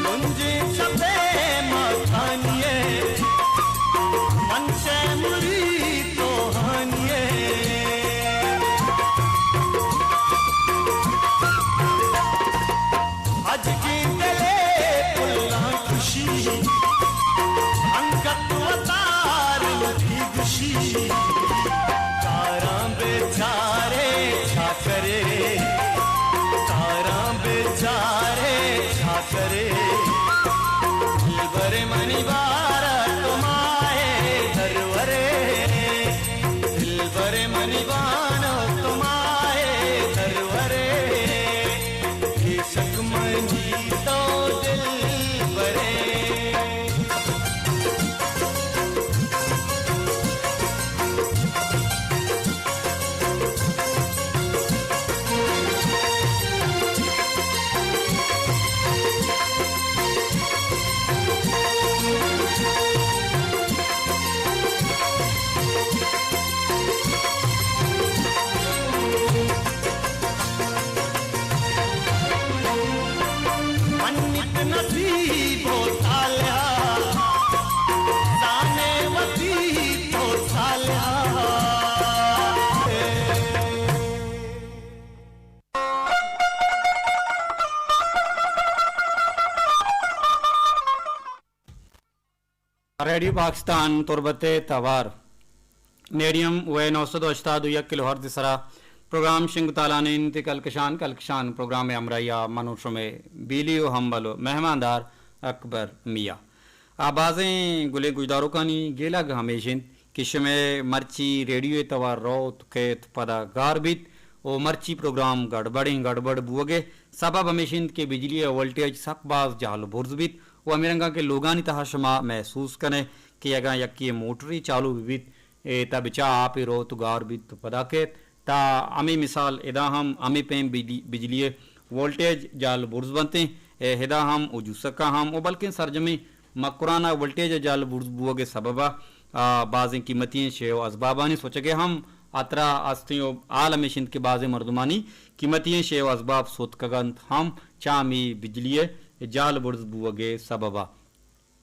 گنجیں شپے ماں کھانیے، من شے مری تو ہانیے۔ اجگیں دلے پلاں خوشی، انگت وتار وتی گشی، تاراں بے ریڈیو پاکستان تربت ءِ توار، میڈیم ویو نو سد ءُ ہشتاد ءُ یک کلو ہرٹز ءِ سرا پروگرام شنگ تالان انت۔ کلکشان، کلکشان پروگرام ءِ ہمراہی ءَ من ءُ شمئے بیلی ءُ ہمبل ءُ مہماندار اکبر میاں۔ آ، بازیں گلیں گوشداروکانی گیلگ ہمیش انت کہ شمئے مرچی ریڈیو ءِ توار روت کیت پدا گار بیت ءُ مرچی پروگرام گڑبڑیں گڑبڑ بوگ ءِ سبب ہمیش انت کہ بجلی ءِ وولٹیج سک باز جہل ءُ برز بیت ءُ ہمے رنگا کہ لوگانی تہا شما محسوس کن ئے کہ اگاں یکے ءِ موٹرے چالو بہ بیت، اے، تہ بچا آپے روت ءُ گار بیت ءُ پدا کیت، تہ ہمے مثال ادا ہم ہمے پیم بجلی، بجلی ءِ وولٹیج جہل ءُ برز بنت انت، اے، ادا ہم ءُ جوسکا ہم ءُ بلکیں سرجمیں مکران ءَ وولٹیج ءِ جہل ءُ برز بوگ ءِ سبب ءَ، آ، بازیں قیمتی ایں شے ءُ ازبابانی سوچگ ءِ ہم ہترہ است انت ءُ حال ہمیش انت کہ بازیں مردمانی قیمتی ایں شے ءُ ازباب سوتکگ انت ہم چہ ہمے بجلی ءِ جہل ءُ برز بوگ ءِ سبب ءَ۔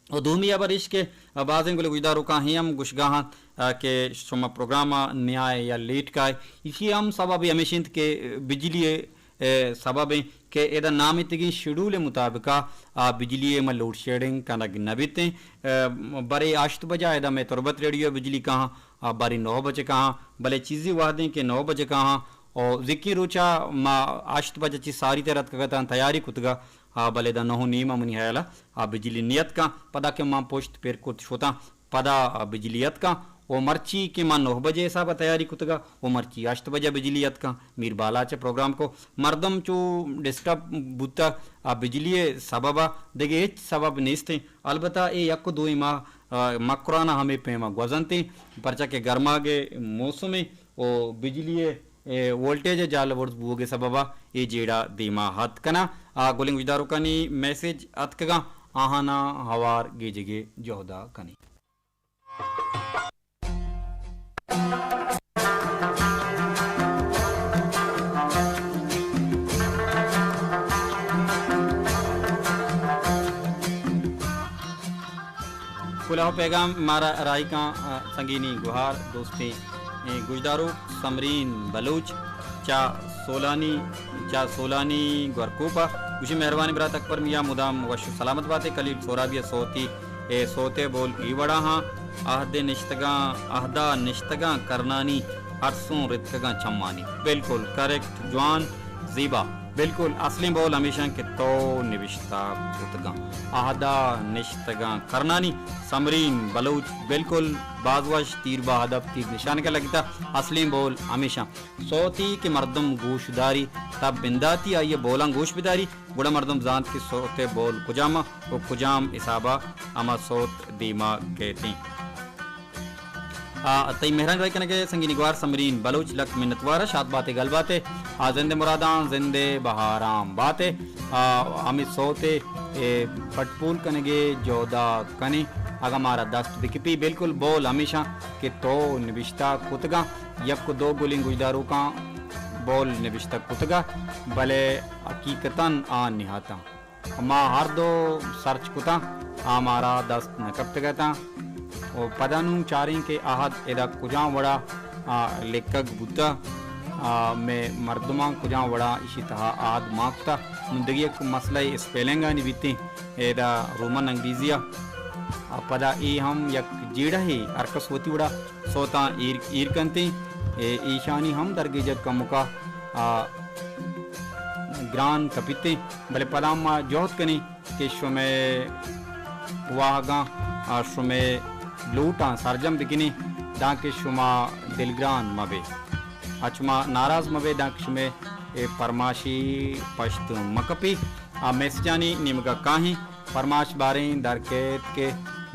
ءُ دومی ہبر ایش کہ بازیں گل گوشداروکاں اے ہم گوشگا انت کہ شما پروگرام ءَ نیائے یا لیٹ کائے، ایشی ہم سبب ہمیش انت کہ بجلی ءِ، اے، سبب انت کہ ادا نامتگیں شیڈول ءِ مطابق ءَ، آ، بجلی ءِ ما لوڈ شیڈنگ کنگ نہ بیت ایں۔ اے، برے ہشت بجہ ادا مئے تربت ریڈیو ءِ بجلی کاہاں، آ، برے نو بجہ کاہاں، بلے چیزے وہدیں کہ نو بجہ کاہاں، او زکی روچا ما ہشت بجہ چی ساری تر اتکگ اتاں، تیاری کتگا، آ، بلے دا نو و نیم ءَ منی ہیال ءَ آ بجلی نیتکاں، پدا کہ ما پشت پر کت شتاں، پدا آ بجلی اتکاں، و مرچی کہ ما نو بجے حساب ءَ تیاری کتگا، و مرچی ہشت بجہ بجلی اتکاں، میر بالاچ ءَ پروگرام کو، مردم چو ڈسٹرب بوتگ، آ بجلی ءِ سبب ءَ، دگہ ہچ سبب نیست ایں۔ البتہ اے یک و دوئیں ماہ، آ، مکران ءَ ہمے پیم ءَ گوزنت ایں، پرچا کہ گرماگ ءِ موسم ایں، و بجلی ءِ، اے، وولٹیج ءِ جال برز بوگ ءِ سبب ءَ اے جیڑہ دیما اتک کناں۔ آ گلیں گوشداروکانی میسج اتکگاں، آہاناں ہوار گیجگ ءِ جہد ءَ کنیں۔ کلوہ پیغام مارا راہی کاں، آ، سنگینی گوہار دوستیں، اے، گوشداروک سمرین بلوچ چہ سولانی، چہ سولانی گورکوپ ءَ گوشی، مہربانی برات اکبر میاں، مدام وش و سلامت باتے۔ کلیل سورابی ءِ سوتی، اے، سوتے بول ای وڑا ہاں، عہد نشتگاں، عہدہ نشتگاں کرنانی، ارسوں رتکگاں چمانی۔ بالکل کریکٹ، جوان، زیبا۔ بالکل، اصلیں بول ہمیشاں کہ تو نبشتہ کتگاں۔ عہدہ نشتگاں کرنانی، سمرین بلوچ، بالکل، باز وش، تیر با ہدف، تیر نشان کا لگتا، اصلیں بول ہمیشاں۔ سوتی کہ مردم گوش داری، تب بنداتی آئی بولاں گوش بداری، گڑا مردم زانت کہ سوتے بول کجام و کجام حسابا ہما سوت دیما کیتیں۔ آ، تئی مہرانی راہی کنگ ءِ سنگینی گوہار سمرین بلوچ، لک منتوار، شاد باتے، گل باتے۔ آ، زند ءِ مراداں، زند ءِ بہاراں باتے۔ آ، ہمے سوت ءِ، اے، پٹ پول کنگ ءِ جہد ءَ کنیں۔ اگاں مارا دست بکپی، بالکل بول ہمیشاں کہ تو نبشتہ کتگاں، یک و دو گلیں گوشداروکاں بول نبشتہ کتگا، بلے حقیقتاً آ نہاتاں۔ ما ہر دو سرچ کتاں، آ مارا دست نہ کپتگ اتاں۔ و پدا نوں چاریں کہ عہد ادا کجام وڑا، آ، لکھگ بوتہ، آ، مئے مردماں کجام وڑا ایشی تہا عہد مان کتہ۔ نوں دگہ یک مسئلہ اسپیلنگانی بیتیں، ادا رومن انگریزی ءَ۔ آ، پدا اے ہم یک جیڑہے، ہر کس وتی وڑا سوتاں ایر، ایر کنتیں۔ اے، ایشانی ہم درگیجگ کمکا، آ، گران کپیتیں، بلے پدا ما جہد کنیں کہ شمئے واہگاں، آ، شمئے لوٹاں سرجم بکنیں، دانکہ شما دلگران مبے۔ اچ ما ناراض مبے، دانکہ شمئے اے پرماشی پشت مکپی۔ آ میسجانی نیمگا کاہیں، پرماش باریں در کیت کہ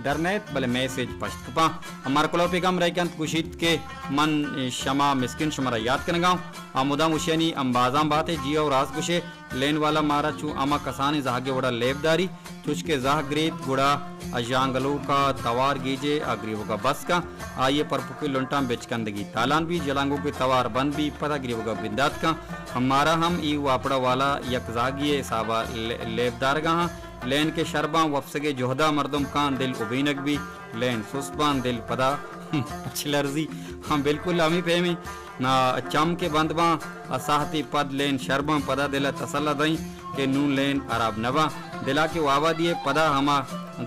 در نیت، بلے میسج پشت کپاں۔ مارا کلوہ پیغام رہی کنت، گوشیت کہ من شما مسکین شمارا یاد کنگاؤں۔ آ مدام اشیانی امبازاں باتے، جی او راست گوشے، لین والا مارا چو ہما کسانیں زہگے وڑا لیب داری، چوش کہ زہگ گریت گڑا ژانگلوکا توار گیجے آ گریوگا بس کن، آئی پرپکی لنٹاں بچکندگی تالان بی، جلانگوکے توار بند بی، پدا گریوگا بندات کن۔ مارا ہم ای واپڑا والا یک زہگی حسابا لے-، لیب دارگا ہاں۔ لین کہ شر باں وپسگے جہدا مردم کاں دل ابینگ بی، لین سست باں دل پدا پچ لرزی۔ ہاں، بالکل ہمے پیمیں۔ نا، چم کہ بند باں، ساہتے پد لین شر باں، پدا دل ء تسلا دئیں کہ نوں لین ہراب نہ باں۔ دلا کہ وابا دیئے، پدا ہما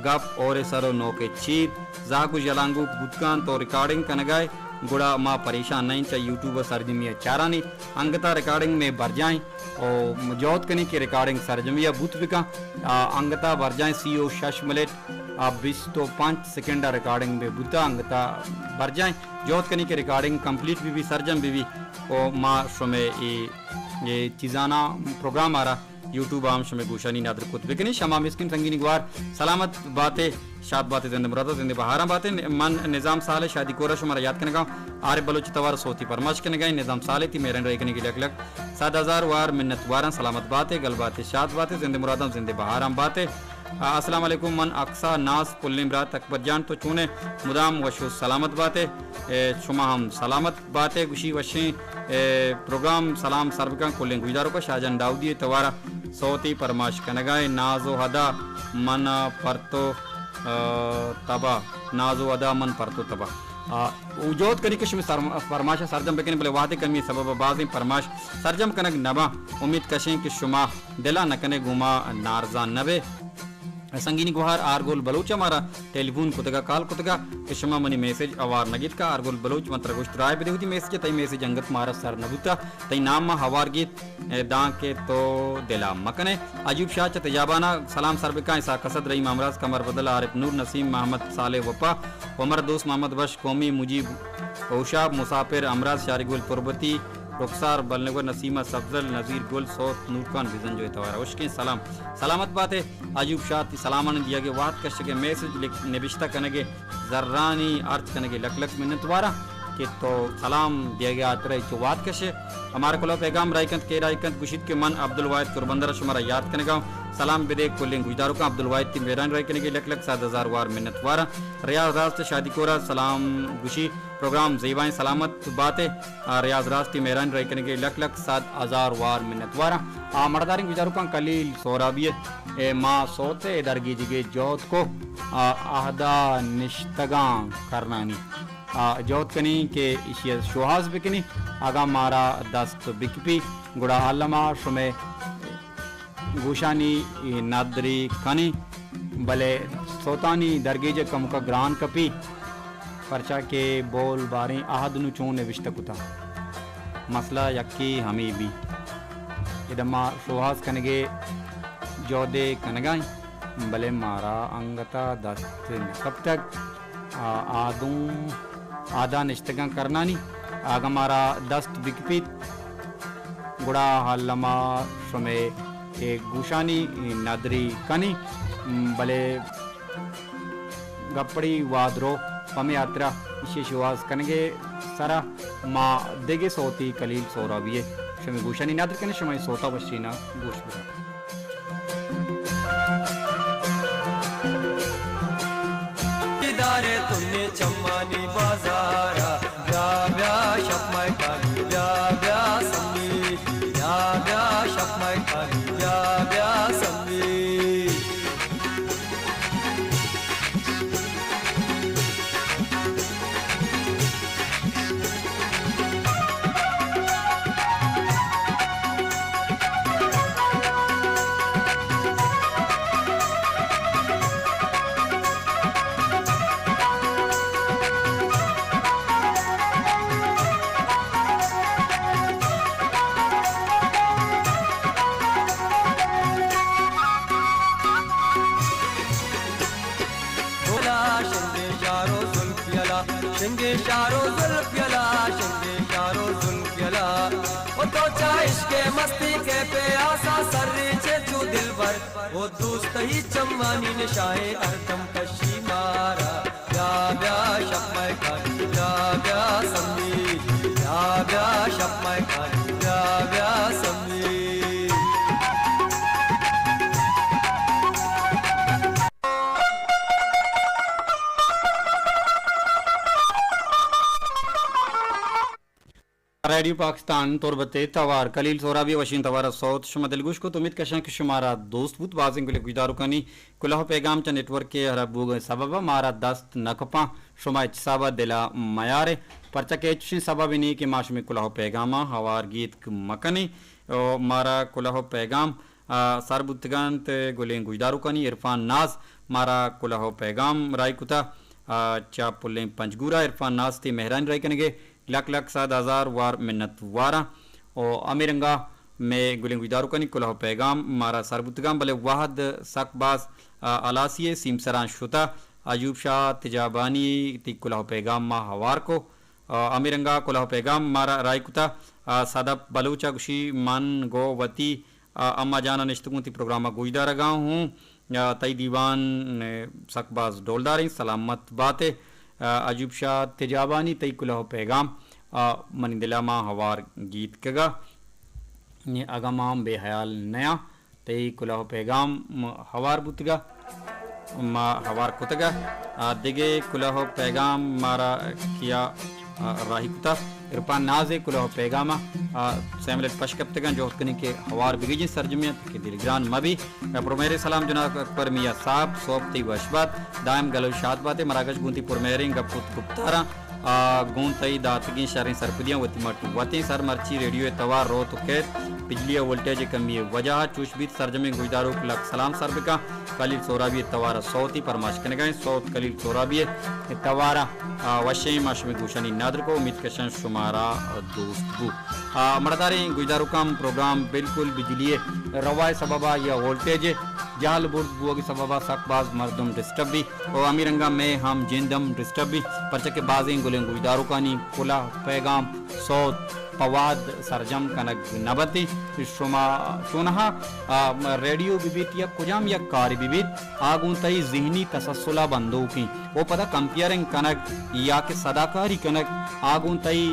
گپ اور سر و نوک چیر، زہگ و ژلانگوک بوت کاں، تو ریکارڈنگ کنگائے، گڑا ما پریشان نہ ایں، چہ یوٹیوب ء سرجمی ء چارانی انگتا ریکارڈنگ میں برجائیں۔ او جہد کنیں کہ ریکارڈنگ سرجمی ء بوت بکن۔ آ، انگتا برجائیں سی و شش منٹ آ بیست و پنچ سیکنڈ ء ریکارڈنگ میں بوتا، انگتا برجائیں۔ جہد کنیں کہ ریکارڈنگ کمپلیٹ بی بی، سرجم بی بی۔ او ما شمے اے، اے چیزانا پروگرام آرا یوٹیوب ء ہم شمے گوشانی ندر کت بکنیں۔ شما مسکین سنگینی گوار سلامت باتے، شاد باتے، زند مراد، زند بہاراں باتے۔ من نظام صالح شادی کورا شمارا یاد کنگا، عارف بلوچ توار صوتی پرماش کنگا، نظام صالح تی مہران رہی کنگی لک لک صد ہزار وار منت واراں۔ سلامت باتے، گل باتے، شاد باتے، زند مراداں زند بہاراں باتے۔ آ، السلام علیکم، من اقصا ناز پلیں برات اکبر جان، تو چونے؟ مدام وش و سلامت باتے۔ اے، شما ہم سلامت باتے، گوشی وشیں، اے، پروگرام سلام سر بکن کلیں گوشداروکا۔ شاہ جان داؤدی توارا صوتی پرماش کنگا اے، ناز و ہدا من پرتو، آ، تبا، ناز و ہدا من پرتو تبا۔ آ، او جہد کنی کہ شمی سر-، پرماشا سرجم بکنی، بلے وہدے کمی سبب بازیں پرماش سرجم کنگ نباں۔ امید کشیں کہ شما دلا نکنے گوما نارزان نبے۔ سنگینی گوہار آرگول بلوچ ء مارا ٹیلی فون کتگا، کال کتگا کہ شما منی میسج اوار نہ گیتکا۔ آرگول بلوچ، من ترا گوشت رائے بدے وتی میسج ء، تئی میسج انگت مارا سر نہ بوتا۔ تئی نام ما ہوار گیت، اے، داں کہ تو دلا مکنے۔ ایوب شاہ چہ تجابانا سلام سر بکاں، اسحاق اسد، رحیم امراض، قمر بدل، عارف نور، نسیم محمد، صالح وپا، عمر دوست، محمد بخش قومی، مجیب ہوشاب، مسافر، امراض، شارگول تربتی، رخسار بلنگور، نسیمہ سبزل، نذیر گل، سوت نورخان بزنجو ء توارا ہشکیں سلام۔ سلامت باتے۔ ایوب شاہ تی سلامانی دیگے وہد کشگے، میسج لکھ، نبشتہ کنگے، زرانی ارچ کنگے لک لک منت وارا کہ تو سلام دیگے آترا چو وہد کشے۔ ہمارا کلو پیغام رائی کنت، کے رائی کنت، گوشیت کہ من عبدالواحد قربندر شمارا یاد کنگا۔ سلام بدے کلیں گوشداروکاں، عبدالواحد تی مہران رائی کنگے لک لک صد ہزار وار منت وارا۔ ریاض راست شادی کورا سلام گوشی۔ پروگرام زیبائیں، سلامت باتے۔ آ، ریاض راستی مہران رہی کنگے لک لک صد ہزار وار منت واراں۔ آ، مڑداریں گوشداروکاں کلیل سہرابی ء، اے ما سوت ء درگیجگے جہد کو، آ، عہدہ نشتگاں کرنانی۔ آ، جہد کنیں کہ ایشی ء شوہاز بکنی، اگاں مارا دست بکپی، گڑا الما شمے گوشانی ندری کنیں، بلے سوتانی درگیج ء کمک ء گران کپی، پرچا کہ بول باریں عہد نوں چون نبشتہ کتگ۔ مسئلہ یکے ہمے بی۔ ادا ما شوہاز کنگے جہدے کنگائیں، بلے مارا انگتا دست نہ کپتگ۔ آ، آدوں آدا نشتگاں کرنانی، اگاں مارا دست بکپیت، گڑا الما شمے اے گوشانی ندری کنی، بلے گپڑی وادرو پمے ہاترا ایشی شواز کنگے سرا ما دگہ سوتی کلیل سہرابی ء شمے گوشانی ندر کنیں، شمے سوتا وشینا گوش بدار۔ دارے تنے چمانی بازارا، بیا بیا شپ مئے کانی، بیا بیا سمی، بیا بیا شپ مئے کانی، بیا بیا سمی۔ بولا شنگے شارو زلفی الا، شنگے شارو زلفی الا، شنگے شارو زلفی الا۔ او تو چا عشق مستی کے پیاسا سر ریچے چو دلبر، او دوست ہی چمانی نشائے ہر دم کشی مارا۔ بیا بیا شپ مئے کانی، بیا بیا سمی، بیا بیا شپ مئے کانی، بیا بیا سمی۔ ریڈیو پاکستان تربت ءِ توار، کلیل سورابی وشیں توار ءِ سوت شما دلگوش کت۔ امید کشاں کہ شمارا دوست بوت۔ بازیں گلیں گوشداروکانی کلوہ ءُ پیغام چہ نیٹ ورک ءِ ہراب بوگ ءِ سبب ءَ مارا دست نہ کپاں۔ شما ہچ حساب ءَ دل ءَ میارے، پرچا کہ ہچ چشیں سببے نیں کہ ما شمئے کلوہ ءُ پیغاماں ہوار گیتک مہ کنیں۔ او مارا کلوہ ءُ پیغام آ، سر بوتگ انت۔ گلیں گوشداروکانی عرفان ناز مارا کلوہ ءُ پیغام راہی کتہ۔ آ، چہ پلیں پنجگور ءَ عرفان ناز تئی مہرانی راہی کنگ ءِ لک لک صد ہزار وار منت واراں۔ او ہمے رنگا مئے گلیں گوشداروکانی کلوہ ءُ پیغام مارا سر بوتگاں، بلے وہد سک باز، آ، ہلاسی ءِ سیمسراں شتہ۔ ایوب شاہ تجابانی تئی کلوہ ءُ پیغام ما ہوار کو۔ آ، ہمے رنگا کلوہ ءُ پیغام مارا راہی کتہ۔ آ، صدف بلوچ ءَ گوشی، من گوں وتی، آ، اما جان ءَ نشتگوں تئی پروگرام ءَ گوشدارگا ہوں۔ آ، تئی دیوان، آ، سک باز ڈولداریں، سلامت بات ئے۔ آ، ایوب شاہ تجابانی تئی کلوہ ءُ پیغام، آ، منی دل ءَ ما ہوار گیتکگا۔ اگاں ما ہم بے حیال نیاں۔ تئی کلوہ ءُ پیغام م-، ہوار بوتگ ءَ، ما ہوار کتگ ءَ۔ آ، دگہ کلوہ ءُ پیغام مارا کیا، آ، راہی کتہ؟ عرفان ناز ءِ کلوہ ءُ پیغام ءَ، آ، سئے منٹ پش کپتگ اَنت، جہد کنیں کہ ہوار بگیجیں۔ سرجمیں ءَ کہ دلگران مہ بی۔ آ، پرمہریں سلام جناب اکبر میاں صاحب، سوب تئی وش بات، دائم گل ءُ شاد بات ئے۔ مراگش گوں تئی پرمہریں گپ ءُ گپتاراں آ، گوں تئی داتگیں شریں سرپدیاں وتی مٹ وتیں سر۔ مرچی ریڈیو ءِ توار روت ءُ کیت، بجلی ءِ وولٹیج ءِ کمی ءِ وجہ ءَ۔ چوش بیت سرجمیں گوشداروک لک سلام سر بکن۔ کلیل سورابی ءِ توار ءَ سوتی پرماش کنگ ءَ ایں۔ سوت کلیل سورابی ءِ توار ءَ، آ، وشیں، ما شمئے گوشانی ندر کو۔ امید کشاں شمارا دوست بو۔ آ، مڑداریں گوشداروکاں، پروگرام بالکل بجلی ءِ روا ءِ سبب ءَ یا وولٹیج ءِ جہل برز بوگ ءِ سبب ءَ سک باز مردم ڈسٹرب بی۔ ءُ ہمے رنگا مئے ہم جند ہم ڈسٹرب بی، پرچا کہ بازیں گلیں گوشداروکانی کلہ، پیغام، سوت پہ وہد سرجم کنگ نہ بنت۔ شما چونہا، آ، ریڈیو بہ بیت یا کجام یک کارے بہ بیت، آ گوں تئی ذہنی تسلسل ءَ بندوکیں۔ ءُ پدا کمپیئرنگ کنگ یا کہ صداکاری کنگ، آ گوں تئی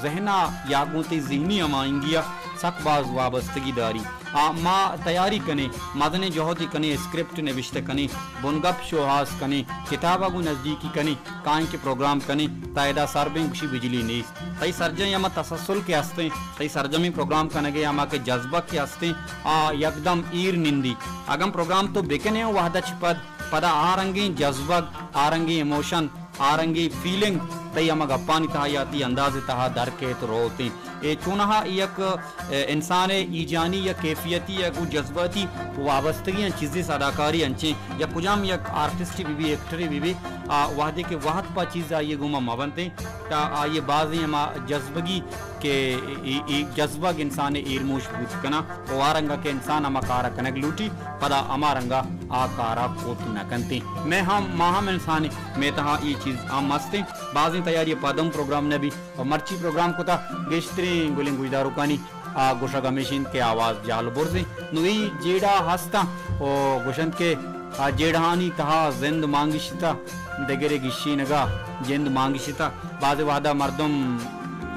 ذہن ءَ یا گوں تئی ذہنی ہماہنگی ءَ سک باز وابستگی داری۔ آ، ما تیاری کنیں، مزنیں جہدے کنیں، اسکرپٹ نبشتہ کنیں، بنگپ شوہاز کنیں، کتاب ءَ گوں نزدیکی کنیں، کائیں کہ پروگرام کنیں، تا ادا سر بیں گوشی بجلی نیست۔ تئی سرجمیں ہما تسلسل کہ ہستیں، تئی سرجمیں پروگرام کنگ ءِ ہما کہ جذبہ کہ ہستیں، آ یکدم ایر نندی۔ اگاں پروگرام تو بکنے وہدہ چہ پد، پدا آ رنگیں جذبگ، آ رنگیں ایموشن، آ رنگیں فیلنگ تئی ہما گپانی تہا یا تئی انداز ءِ تہا در کیت روتیں۔ اے چونہا یک، اے، انسان ءِ ایجانی یا کیفیتی یا گوں جذباتی وابستگی انت چیزے، صداکاری انچیں یا کجام یک آرٹسٹے بہ بی، ایکٹرے بہ بی، آ وہدے کہ وہد پہ چیز آئی ءِ گوما مہ بنتیں، تا آئی ءِ بازیں ہما جذبگی کہ ای، ای جذبگ انسان ءِ ایرموش بوت کناں ءُ آ رنگا کہ انسان ہما کارا کنگ لوٹی، پدا ہما رنگا آ کارا کت نہ کنتیں۔ مئے ہم، ما ہم انسانیں، مئے تہا ای چیز ہم ہستیں۔ بازیں تیاری ءَ پد ہم پروگرام نہ بی ءُ مرچی پروگرام کتا، گیشتریں گلیں گوشداروکانی آ گوشگ ہمیش انت کہ آواز جہل برزیں۔ نوں ای جیڑہ ہستاں ءُ گوشنت کہ آ جیڑہانی تہا زند مانگیشتہ، دگرے گیشینگا جند مانگیشتہ۔ بازیں وہدا مردم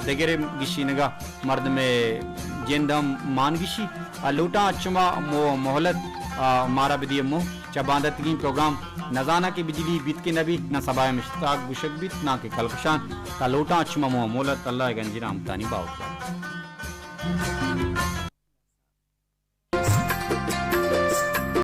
دگرے گیشینگا مردمے جند ہم مانگیشی۔ آ لوٹاں اچ شما مو-، مہلت، آ، مارا بدیے موہ۔ چہ بانداتگیں پروگرام نزاناں کہ بجلی بیت کہ نہ بیت، نہ سبا ءِ مشتاق گوشگ بیت، نہ کہ کلکشان۔ تا لوٹاں اچ شما موہ مہلت، اللہ ءِ گنجیں رحمتانی باہوٹ بات۔